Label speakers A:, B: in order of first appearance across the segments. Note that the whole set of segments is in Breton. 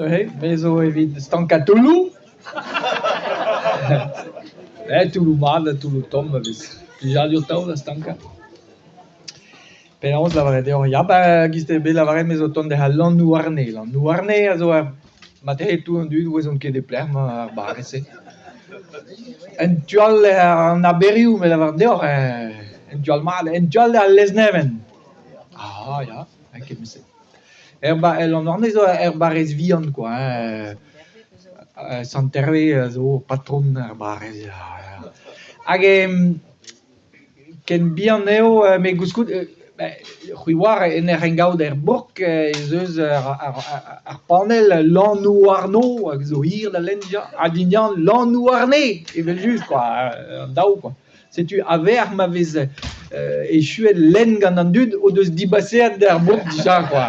A: Neuze me zo evit stankañ toulloù toulloù mat ha toulloù tomm a vez plijadur atav da stankañ. Penaos lavaret deoc'h ya ba e-giz bet lavaret me zo o tont deus al Lanhouarne. Lanhouarne a zo ur marteze tout an dud 'ouezont ket e pelec'h emañ ar barrez-se. En tu all an aberioù me 'lavar deoc'h en tu all mat en tu all da Lesneven. Ah ya, n'eo ket se. Er Lanhouarne zo ur barrez vihan kwa hein, Sant-Herve a zo patron ar barrez hag ken bihan eo met koulskoude c'hwi 'oar en ur gaout er bourk ez eus ar panell Lanhouarno hag zo hir da lenn dija ha dindan Lanhouarne evel-just kwa, an daou kwa. Setu a-vec'h ma vez echuet lenn gant an dud o deus dibaseet ar bourk dija kwa.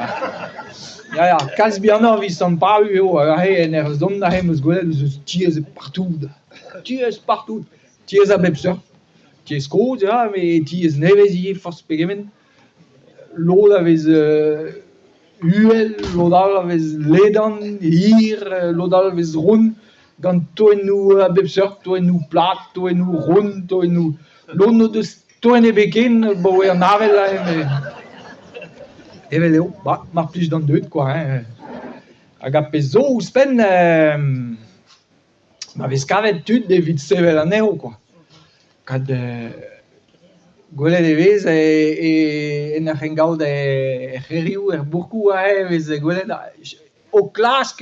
A: Ya ya, kalz bihanoc'h evit Sant-Pabu eo aze en ur zont aze 'm eus gwelet ez eus tiez partout, tiez partout, tiez a bep seurt. Tiez kozh ya met tiez nevez ivez forzh pegement. Lod a vez uhel, lod all a vez ledan, hir, lod all a vez ront gant toennoù a bep seurt, toennoù plat, toennoù ront, toennoù… Lod n'o deus toenn ebet ken abaoe an avel aze met evel eo, bah mar plij d'an dud kwa hein. Hag ar pezh zo ouzhpenn ma vez kavet tud evit sevel anezho kwa. Kad gwelet e vez en ur c'hengaout er c'hêrioù, er bourkoù aze e vez gwelet o klask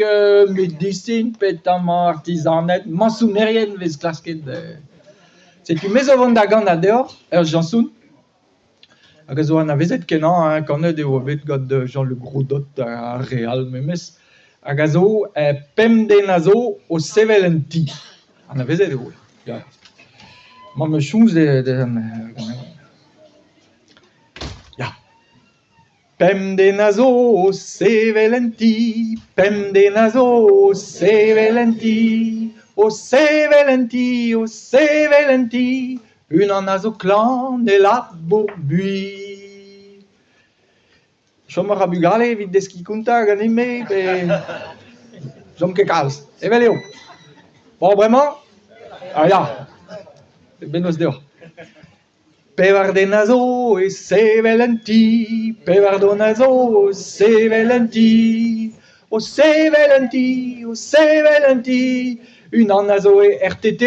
A: medisin peotramant artizaned, mañsonerien 'vez klasket. Setu me zo vont da ganañ deoc'h ur chañson hag a zo anavezet kenañ hein, kanet eo bet gant Jean-Luc Roudaut ha re all memes hag a zo pemp den a zo o sevel un ti. Anavezet eo, ya. Mañ 'm eus soñj ya. Pemp den a zo o sevel en ti, pemp den a zo o sevel en ti, o sevel en ti, o sevel en ti, unan a zo klañv ne labour mui. Chom a ra bugale evit deskiñ kontañ ganin-me pe chom ket kalz. Evel eo. Bon bremañ, ah ya, bennozh deoc'h. Pevar den a zo e sevel un ti, pevar den a zo o sevel un ti, o sevel un ti, o sevel un ti, unan a zo e RTT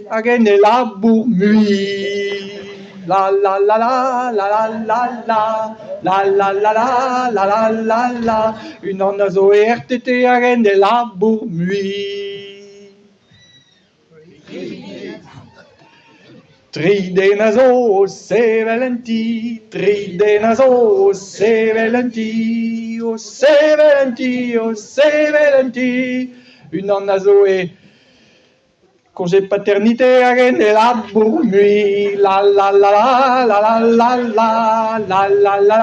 A: hag en e labour mui. La la la la la la la la la la la la la la la la unan a zo e RTT hag en e labour mui. Tri den a zo o sevel en ti, tri den a zo o sevel en ti, o sevel en ti, o sevel en ti. Unan a zo e koñje paternite hag en e labour mui. La la la la la la la la la la la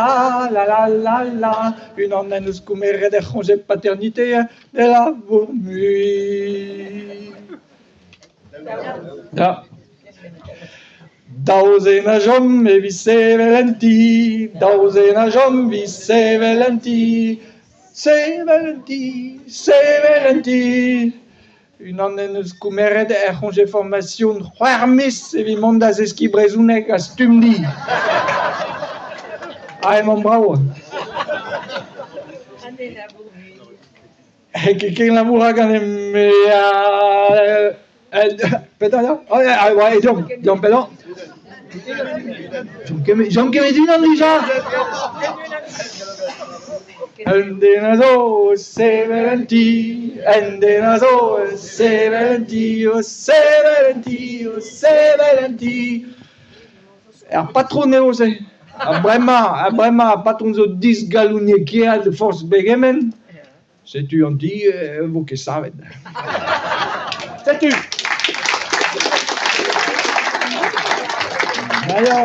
A: la la la la Unan en deus komeret er c'hoñje paternite Ne labour mui. Ya. Daou zen a chom evit sevel en ti, daou zen a chom evit sevel en ti, sevel en ti, sevel en ti. Unan en deus komeret er c'hoñje formasion c'hwec'h miz evit mont da zeskiñ brezhoneg ha Stumdi. Ah, emañ brav. Ket ken labourat ganin-me petra ya? Ah deomp, deomp pellañ. Chom ket unan dija. Un den a zo o sevel un ti, un den a zo o sevel un ti, o sevel un ti, o sevel un ti. Ar patron eo se. Ha bremañ, ha bremañ ar patron zo disgalonekaet forzh pegement. Setu an ti e vo ket savet. Setu ! Ya, ya.